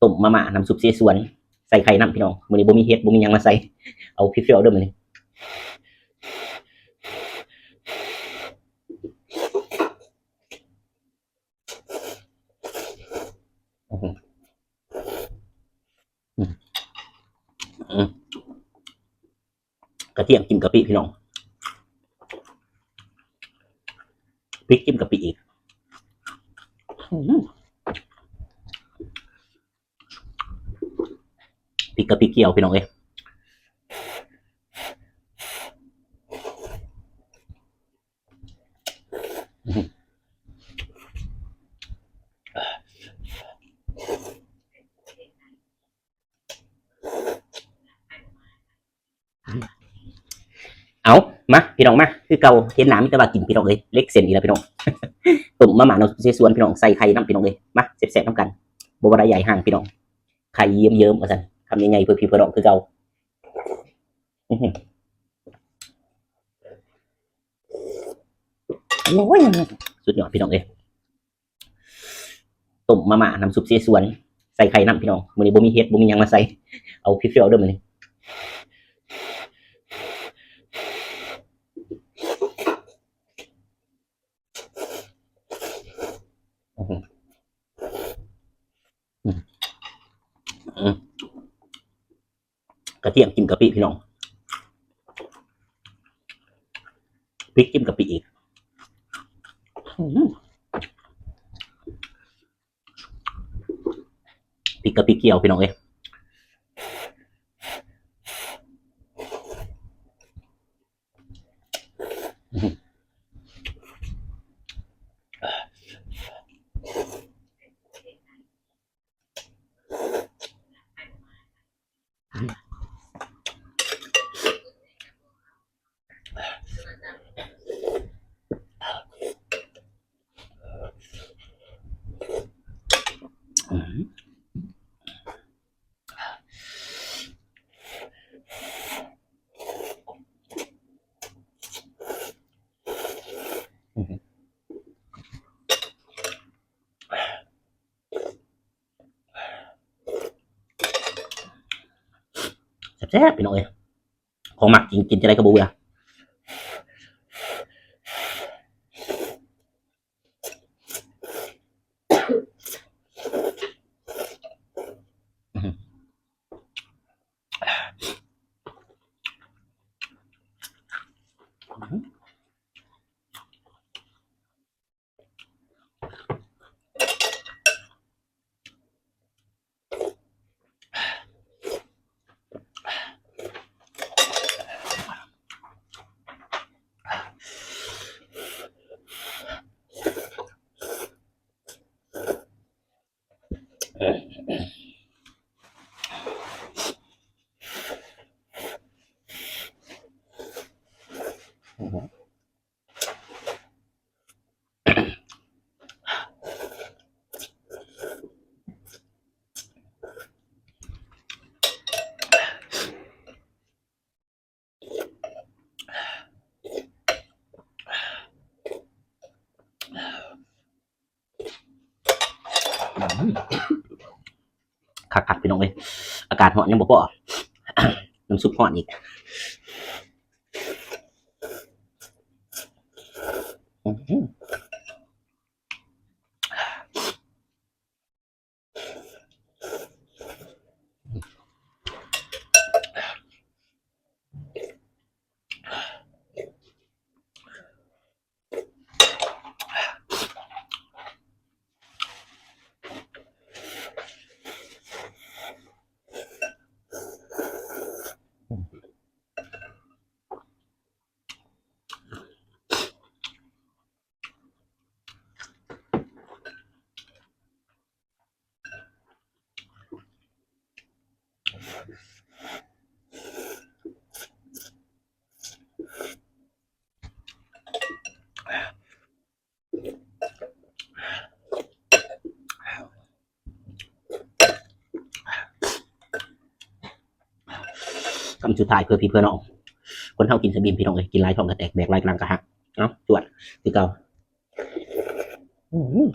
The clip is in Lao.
ຕົ້ມມາມ່ານ້ຳຊຸບເສສວນ ໃສ່ໄຂ່ນຳພີ່ນ້ອງ. ມື້ນີ້ບໍ່ມີເຫັດ ບໍ່ມີຫຍັງມາໃສ່ ເອົາເພັດໆເດີມື້ນີ້. ອືມ ອືມ ອືມ ກະທຽມກິນກະປິພີ່ນ້ອງ ພິກກິນກະປິອີກ. ອືມ ພິກກະປິກ່ຽວພີ່ນ້ອງເອີຍ. ເອົາ ມາພີ່ນ້ອງມາ ຄືເກົ່າ ເຫັນໜ້າມີແຕ່ວ່າກິນພີ່ນ້ອງເອີຍ. ເຫຼັກເສັ້ນອີກແລ້ວພີ່ນ້ອງ ຕົ້ມມາມ່ານ້ຳຊຸບເສສວນພີ່ນ້ອງ ໃສ່ໄຂ່ນຳພີ່ນ້ອງເອີຍ. ມາແຊບໆນຳກັນ ບໍ່ວ່າໄດ້ໃຫຍ່ຫ່າງພີ່ນ້ອງ ໄຂ່ເຍິ້ມໆວ່າຊັ້ນ ຄຳໃຫຍ່ໆ ເພື່ອພີ່ເພື່ອນ້ອງຄືເກົ່າ. ອື ໂອ້ຍ ສຸດຍອດພີ່ນ້ອງເອີຍ. ຕົ້ມມາມ່ານ້ຳຊຸບເສສວນ ໃສ່ໄຂ່ນຳພີ່ນ້ອງ. ມື້ນີ້ບໍ່ມີເຫັດ ບໍ່ມີຫຍັງມາໃສ່ ເອົາເພັດໆເດີມື້ນີ້. ອືມ ອືມ ກະທຽມກິນກະປິພີ່ນ້ອງ ພິກກິນກະປິອີກ. ອືມ ພິກກະປິກ່ຽວພີ່ນ້ອງເອີຍ. ແຊບໆ ພີ່ນ້ອງເອີຍ ຂອງມັກ ກິນ ກິນຈັ່ງໃດກະບໍ່ເບື່ອ. ຄັກໆ ພີ່ນ້ອງເອີຍ ອາກາດຮ້ອນຍັງບໍ່ພໍ ນ້ຳຊຸບຮ້ອນອີກ. ຄຳສຸດທ້າຍເພື່ອພີ່ເພື່ອນ້ອງ ຄົນເຮົາກິນຊຳອິມພີ່ນ້ອງເອີຍ ກິນຫຼາຍທ້ອງກະແຕກ ແບກຫຼາຍກະລັງກະຫັກ. ເອົາ ຈວດຄືເກົ່າ. ອືມ.